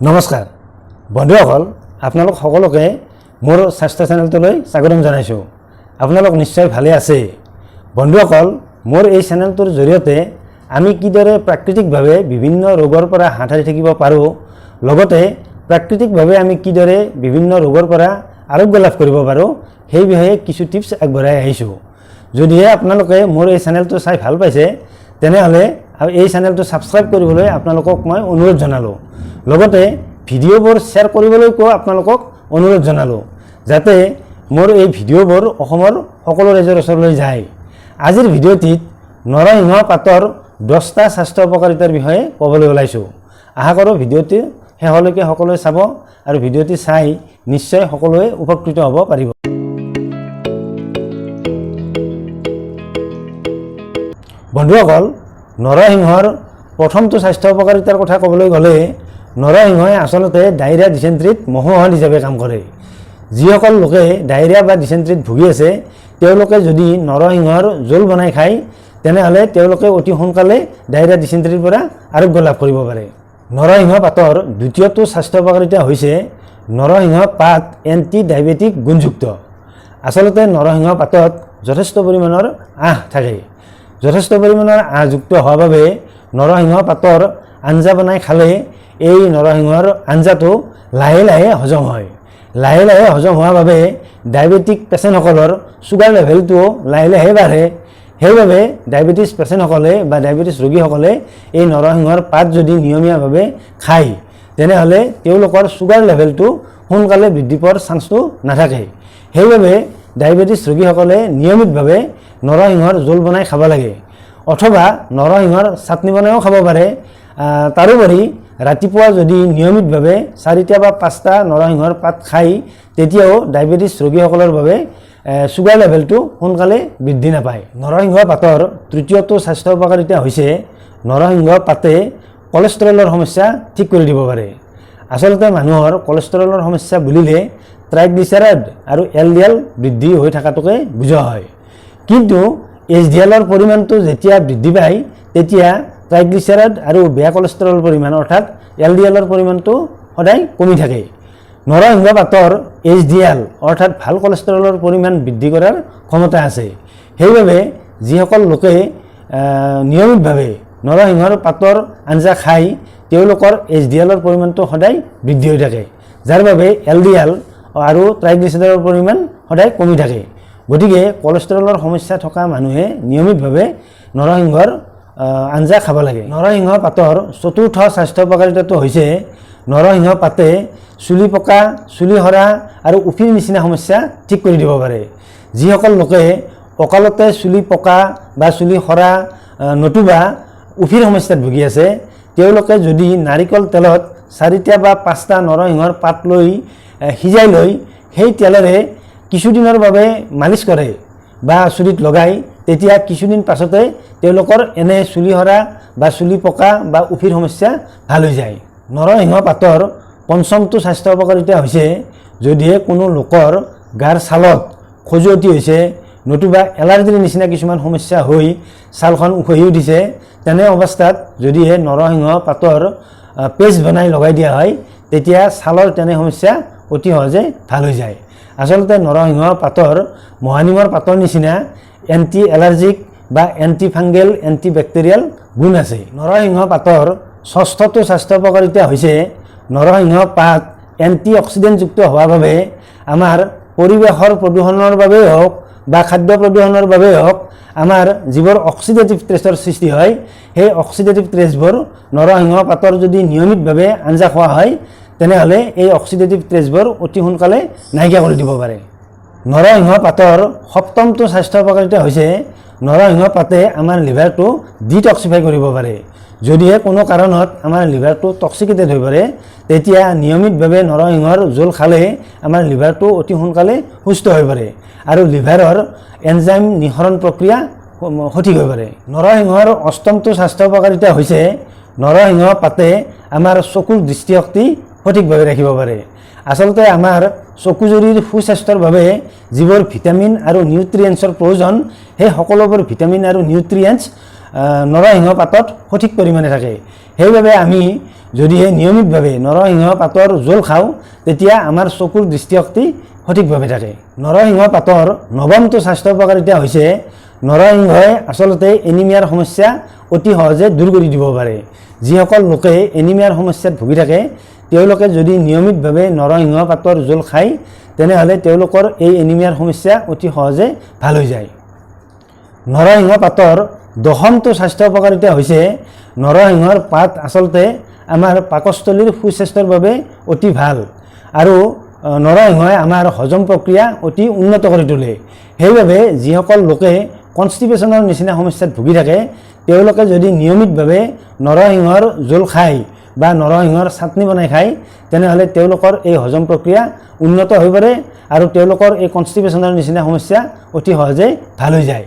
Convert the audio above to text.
নমস্কাৰ বন্ধুসকল, আপোনালোক সকলোকে মোৰ স্বাস্থ্য চেনেলটোলৈ স্বাগতম জনাইছোঁ। আপোনালোক নিশ্চয় ভালে আছে। বন্ধুসকল, মোৰ এই চেনেলটোৰ জৰিয়তে আমি কিদৰে প্ৰাকৃতিকভাৱে বিভিন্ন ৰোগৰ পৰা হাত সাৰি থাকিব পাৰোঁ, লগতে প্ৰাকৃতিকভাৱে আমি কিদৰে বিভিন্ন ৰোগৰ পৰা আৰোগ্য লাভ কৰিব পাৰোঁ, সেই বিষয়ে কিছু টিপছ আগবঢ়াই আহিছোঁ। যদিহে আপোনালোকে মোৰ এই চেনেলটো চাই ভাল পাইছে, তেনেহ'লে আৰু এই চেনেলটো ছাবস্ক্ৰাইব কৰিবলৈ আপোনালোকক মই অনুৰোধ জনালোঁ। লগতে ভিডিঅ'বোৰ শ্বেয়াৰ কৰিবলৈকো আপোনালোকক অনুৰোধ জনালোঁ, যাতে মোৰ এই ভিডিঅ'বোৰ অসমৰ সকলো ৰাইজৰ ওচৰলৈ যায়। আজিৰ ভিডিঅ'টিত নৰসিংহ পাতৰ 10টা স্বাস্থ্য উপকাৰিতাৰ বিষয়ে ক'বলৈ ওলাইছোঁ। আশা কৰোঁ ভিডিঅ'টি শেষলৈকে সকলোৱে চাব আৰু ভিডিঅ'টি চাই নিশ্চয় সকলোৱে উপকৃত হ'ব পাৰিব। বন্ধুসকল, নৰসিংহৰ প্ৰথমটো স্বাস্থ্য উপকাৰিতাৰ কথা ক'বলৈ গ'লে নৰসিংহই আচলতে ডায়েৰিয়া, ডিচেণ্ট্ৰিত মহৌষধ হিচাপে কাম কৰে। যিসকল লোকে ডায়েৰিয়া বা ডিচেণ্ট্ৰিত ভুগি আছে, তেওঁলোকে যদি নৰসিংহৰ জোল বনাই খায়, তেনেহ'লে তেওঁলোকে অতি সোনকালে ডায়েৰিয়া, ডিচেণ্ট্ৰিৰ পৰা আৰোগ্য লাভ কৰিব পাৰে। নৰসিংহ পাতৰ দ্বিতীয়টো স্বাস্থ্য উপকাৰিতা হৈছে নৰসিংহ পাত এণ্টি ডায়েবেটিক গুণযুক্ত। আচলতে নৰসিংহ পাতত যথেষ্ট পৰিমাণৰ আঁহ থাকে। যথেষ্ট পৰিমাণৰ আঁহযুক্ত হোৱাৰ বাবে নৰসিংহ পাতৰ আঞ্জা বনাই খালে এই নৰসিংহৰ আঞ্জাটো লাহে লাহে হজম হয়। লাহে লাহে হজম হোৱাৰ বাবে ডায়েবেটিক পেচেণ্টসকলৰ চুগাৰ লেভেলটোও লাহে লাহে বাঢ়ে। সেইবাবে ডায়েবেটিছ পেচেণ্টসকলে বা ডায়েবেটিছ ৰোগীসকলে এই নৰসিংহৰ পাত যদি নিয়মীয়াভাৱে খায়, তেনেহ'লে তেওঁলোকৰ চুগাৰ লেভেলটো সোনকালে বৃদ্ধি পোৱাৰ চান্সটো নাথাকে। সেইবাবে ডায়েবেটিছ ৰোগীসকলে নিয়মিতভাৱে নৰসিংহৰ জোল বনাই খাব লাগে অথবা নৰসিংহৰ চাটনি বনাইও খাব পাৰে। তাৰোপৰি ৰাতিপুৱা যদি নিয়মিতভাৱে 4টা বা 5টা নৰসিংহৰ পাত খায়, তেতিয়াও ডায়েবেটিছ ৰোগীসকলৰ বাবে চুগাৰ লেভেলটো সোনকালে বৃদ্ধি নাপায়। নৰসিংহ পাতৰ তৃতীয়টো স্বাস্থ্য উপকাৰিতা হৈছে নৰসিংহ পাতে কলেষ্ট্ৰলৰ সমস্যা ঠিক কৰি দিব পাৰে। আচলতে মানুহৰ কলেষ্ট্ৰলৰ সমস্যা বুলিলে ট্ৰাইগ্লিচাৰাইড আৰু এল ডি এল বৃদ্ধি হৈ থকাটোকে বুজোৱা হয়। কিন্তু এইচ ডি এলৰ পৰিমাণটো যেতিয়া বৃদ্ধি পায়, তেতিয়া ট্ৰাইগ্লিচাৰাইড আৰু বেয়া কলেষ্ট্ৰলৰ পৰিমাণ অৰ্থাৎ এল ডি এলৰ পৰিমাণটো সদায় কমি থাকে। নৰসিংহ পাতৰ এইচ ডি এল অৰ্থাৎ ভাল কলেষ্ট্ৰলৰ পৰিমাণ বৃদ্ধি কৰাৰ ক্ষমতা আছে। সেইবাবে যিসকল লোকে নিয়মিতভাৱে নৰসিংহৰ পাতৰ আঞ্জা খায়, তেওঁলোকৰ এইচ ডি এলৰ পৰিমাণটো সদায় বৃদ্ধি হৈ থাকে, যাৰ বাবে এল ডি এল আৰু ট্ৰাইগ্লিচাৰাইডৰ পৰিমাণ সদায় কমি থাকে। গতিকে কলেষ্ট্ৰলৰ সমস্যা থকা মানুহে নিয়মিতভাৱে নৰসিংহৰ আঞ্জা খাব লাগে। নৰসিংহ পাতৰ চতুৰ্থ স্বাস্থ্য উপকাৰিতাটো হৈছে নৰসিংহ পাতে চুলি পকা, চুলি সৰা আৰু উফিৰ নিচিনা সমস্যা ঠিক কৰি দিব পাৰে। যিসকল লোকে অকালতে চুলি পকা বা চুলি সৰা নতুবা উফিৰ সমস্যাত ভুগি আছে, তেওঁলোকে যদি নাৰিকল তেলত 4টা বা 5টা নৰসিংহৰ পাত লৈ সিজাই লৈ সেই তেলেৰে কিছুদিনৰ বাবে মালিচ কৰে বা চুলিত লগায়, তেতিয়া কিছুদিন পাছতে তেওঁলোকৰ এনে চুলি সৰা বা চুলি পকা বা উফিৰ সমস্যা ভাল হৈ যায়। নৰসিংহ পাতৰ পঞ্চমটো স্বাস্থ্য উপকাৰিতা হৈছে যদিহে কোনো লোকৰ গাৰ ছালত খজুৱতি হৈছে নতুবা এলাৰ্জিৰ নিচিনা কিছুমান সমস্যা হৈ ছালখন উখহি উঠিছে, তেনে অৱস্থাত যদিহে নৰসিংহ পাতৰ পেষ্ট বনাই লগাই দিয়া হয়, তেতিয়া ছালৰ তেনে সমস্যা অতি সহজে ভাল হৈ যায়। আচলতে নৰসিংহ পাতৰ মহানিমৰ পাতৰ নিচিনা এণ্টি এলাৰ্জিক বা এণ্টি ফাংগেল, এণ্টি বেক্টেৰিয়েল গুণ আছে। নৰসিংহ পাতৰ ষষ্ঠটো স্বাস্থ্য উপকাৰিতা হৈছে নৰসিংহ পাত এণ্টি অক্সিডেণ্টযুক্ত হোৱাৰ বাবে আমাৰ পৰিৱেশৰ প্ৰদূষণৰ বাবেই হওক বা খাদ্য প্ৰদূষণৰ বাবেই হওক, আমাৰ যিবোৰ অক্সিডেটিভ ষ্ট্ৰেছৰ সৃষ্টি হয়, সেই অক্সিডেটিভ ষ্ট্ৰেছবোৰ নৰসিংহ পাতৰ যদি নিয়মিতভাৱে আঞ্জা খোৱা হয়, তেনেহ'লে এই অক্সিডেটিভ ষ্ট্ৰেছবোৰ অতি সোনকালে নাইকিয়া কৰি দিব পাৰে। নৰসিংহ পাতৰ সপ্তমটো স্বাস্থ্য উপকাৰিতা হৈছে নৰসিংহ পাতে আমাৰ লিভাৰটো ডিটক্সিফাই কৰিব পাৰে। যদিহে কোনো কাৰণত আমাৰ লিভাৰটো টক্সিকেটেড হৈ পৰে, তেতিয়া নিয়মিতভাৱে নৰসিংহৰ জোল খালে আমাৰ লিভাৰটো অতি সোনকালে সুস্থ হৈ পৰে আৰু লিভাৰৰ এনজাইম নিঃসৰণ প্ৰক্ৰিয়া সঠিক হৈ পৰে। নৰসিংহৰ অষ্টমটো স্বাস্থ্য উপকাৰিতা হৈছে নৰসিংহ পাতে আমাৰ চকুৰ দৃষ্টিশক্তি সঠিকভাৱে ৰাখিব পাৰে। আচলতে আমাৰ চকুজুৰিৰ সুস্বাস্থ্যৰ বাবে যিবোৰ ভিটামিন আৰু নিউট্ৰিয়েণ্টছৰ প্ৰয়োজন, সেই সকলোবোৰ ভিটামিন আৰু নিউট্ৰিয়েণ্টছ নৰসিংহ পাতত সঠিক পৰিমাণে থাকে। সেইবাবে আমি যদিহে নিয়মিতভাৱে নৰসিংহ পাতৰ জোল খাওঁ, তেতিয়া আমাৰ চকুৰ দৃষ্টিশক্তি সঠিকভাৱে থাকে। নৰসিংহ পাতৰ নৱমটো স্বাস্থ্য উপকাৰিতা হৈছে, নৰসিংহই আচলতে এনিমিয়াৰ সমস্যা অতি সহজে দূৰ কৰি দিব পাৰে। যিসকল লোকে এনিমিয়াৰ সমস্যাত ভুগি থাকে, তেওঁলোকে যদি নিয়মিতভাৱে নৰসিংহ পাতৰ জোল খায়, তেনেহ'লে তেওঁলোকৰ এই এনিমিয়াৰ সমস্যা অতি সহজে ভাল হৈ যায়। নৰসিংহ পাতৰ দশমটো স্বাস্থ্য উপকাৰিতা হৈছে, নৰসিংহৰ পাত আচলতে আমাৰ পাকস্থলীৰ সুস্বাস্থ্যৰ বাবে অতি ভাল আৰু নৰসিংহই আমাৰ হজম প্ৰক্ৰিয়া অতি উন্নত কৰি তোলে। সেইবাবে যিসকল লোকে কনষ্টিপেশ্যনৰ নিচিনা সমস্যাত ভুগি থাকে, তেওঁলোকে যদি নিয়মিতভাৱে নৰসিংহৰ জোল খায় বা নৰসিংহৰ চাটনি বনাই খায়, তেনেহ'লে তেওঁলোকৰ এই হজম প্ৰক্ৰিয়া উন্নত হৈ পৰে আৰু তেওঁলোকৰ এই কনষ্টিপেশ্যনৰ নিচিনা সমস্যা অতি সহজে ভাল হৈ যায়।